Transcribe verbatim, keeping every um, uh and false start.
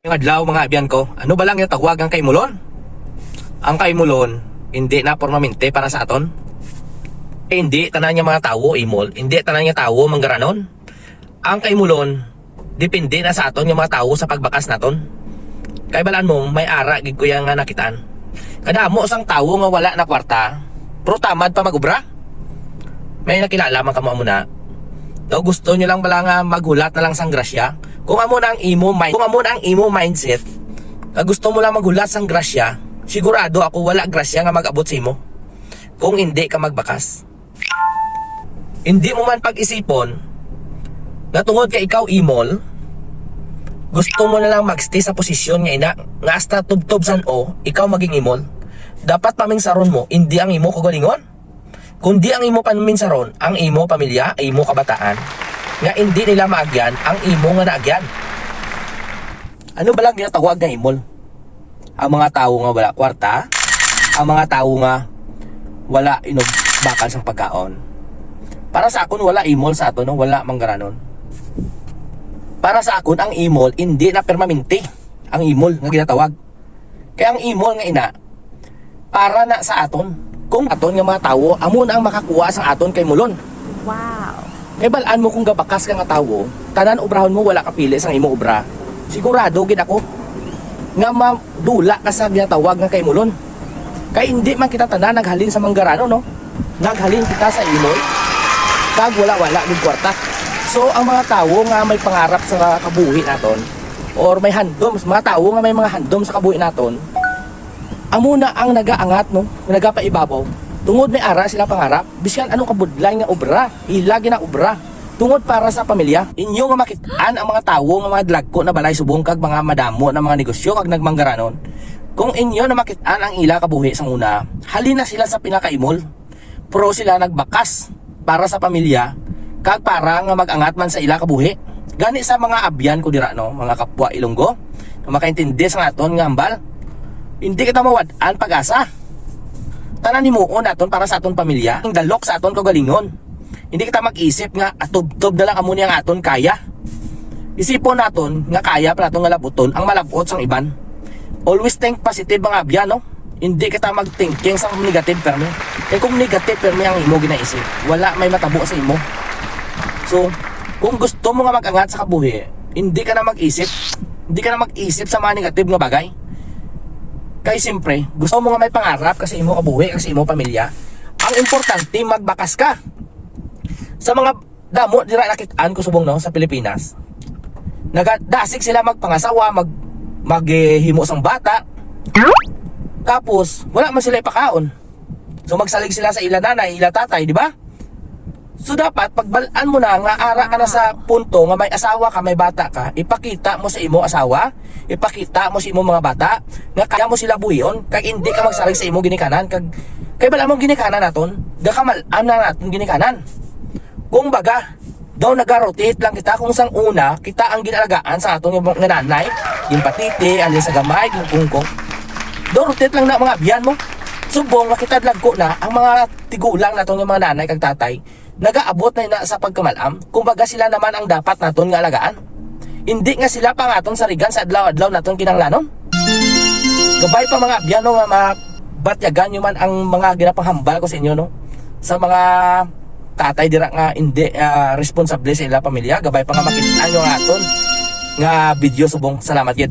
Ngayong adlaw, mga abyan ko, ano ba lang yung tawag ang kaimulon? Ang kaimulon, hindi na pormamente para sa aton. Eh, hindi tanan nga mga tawo imol, hindi tanan nga tawo manggaranon. Ang kaimulon, depende na sa aton nga mga tawo sa pagbakas naton. Kay balaan mo, may ara gid ko yang nga nakitaan. Kadamo sang tawo nga wala na kwarta, pero tamad pa mag-obra. May nakilala man kamo amo na. Daw gusto nyo lang bala nga maghulat na lang sang grasya. Kung amo na ang imo mind, kung amo na ang imo mindset, nga gusto mo lang maghulat sang grasya, sigurado ako wala grasya nga mag-abot sa imo kung hindi ka magbakas. Hindi mo man pag-isipon nga tungod kay ikaw imol, gusto mo na lang magstay sa posisyon nga ina, nga hasta tubtob san-o ikaw maging imol. Dapat paminsaron mo, hindi ang imo kaugalingon, kundi ang imo paminsaron, ang imo pamilya, imo kabataan, nga hindi nila maagyan ang imo nga naagyan. Ano ba lang ginatawag nga imol? Ang mga tawo nga wala kwarta, ang mga tawo nga wala inog bakal sang pagkaon. Para sa akon, wala imol sa aton, no? Wala manggaranon. Para sa akon, ang imol, hindi na permanente ang imol nga ginatawag. Kaya ang imol nga ina, para na sa aton. Kung aton nga mga tawo, amo na ang makakuha sa aton kay mulon. Wow. Kay balaan mo, kung gabakas ka nga tawo, tanan obrahon mo, wala ka pili sang imo obra. Sigurado gid ako nga madula ka sa ginatawag nga kaimulon. Kay hindi man kita tanan naghalin sa manggaranon, no? Naghalin kita sa imol kag wala-wala gid kwarta. So, ang mga tawo nga may pangarap sa kabuhi naton, or may handom, mga tawo nga may mga handom sa kabuhi naton, amo na ang nagaangat, no? Nagapaibabaw. Tungod may ara sila pangarap, bisan anong kabudlay nga obra, ila ginaobra. Tungod para sa pamilya. Inyo nga makit-an ang mga tawo nga mga dalagko na balay subong kag mga madamo na mga negosyo kag nagmanggaranon. Kung inyo na makit-an ang ila kabuhi sa una, halin na sila sa pinakaimol. Pero sila nagbakas para sa pamilya kag para nga mag-angat man sa ila kabuhi. Gani sa mga abyan ko dira, no, mga kapwa Ilonggo, nga makaintindi sa aton nga hambal, hindi kita mawad-an pag-asa. Tanan himuon naton para sa aton pamilya, ang dalok sa aton kaugalingon. Hindi kita mag-isip nga atubtob na lang amo ni ang aton kaya. Isipon naton nga kaya pa naton nga labuton ang malab-ot sang iban. Always think positive, mga abyan, no? Hindi kita mag-thinking sa negative permi. Kay kung negative permi ang imo ginaisip, wala may matabo sa imo. So, kung gusto mo nga mag-angat sa kabuhi, hindi ka na mag-isip. Hindi ka na mag-isip sa mga negative nga bagay. Kay siyempre, gusto mo nga may pangarap ka sa imo kabuhi kag sa imo pamilya. Ang importante, magbakas ka. Sa mga damo dira nakit-an ko subong, no, sa Pilipinas, nagadasig sila magpangasawa, mag maghimo sang bata. Tapos wala man sila ipakaon. So magsalig sila sa ila nanay, ila tatay, di ba? So dapat pagbal-an mo na nga ara ka na sa punto nga may asawa ka, may bata ka, ipakita mo sa imo asawa, ipakita mo sa imo mga bata nga kaya mo sila buhion, kag hindi ka magsalig sa imo ginikanan. Kag kay bala mo ginikanan naton, gakamal-an na naton ginikanan. Kung baga, daw nagarotate lang kita kung sang una kita ang ginalagaan sa aton nga, nga nanay, ginpatiti, alin sa gamay, ginpungko. Daw rotate lang na mga abyan mo. Subong nga kita dalagko na, ang mga tigulang naton nga mga nanay kag tatay, nagaabot na ina sa pagkamalam. Kumbaga sila naman ang dapat naton nga alagaan. Hindi nga sila pa ang aton sarigan sa adlaw-adlaw naton kinahanglanon. Gabay pa mga abyan, no, nga mabatyagan nyo man ang mga ginapanghambal ko sa inyo, no? Sa mga tatay dira nga hindi, ah, responsable sa ila pamilya, gabay pa nga makita nyo ang aton nga video subong. Salamat gid.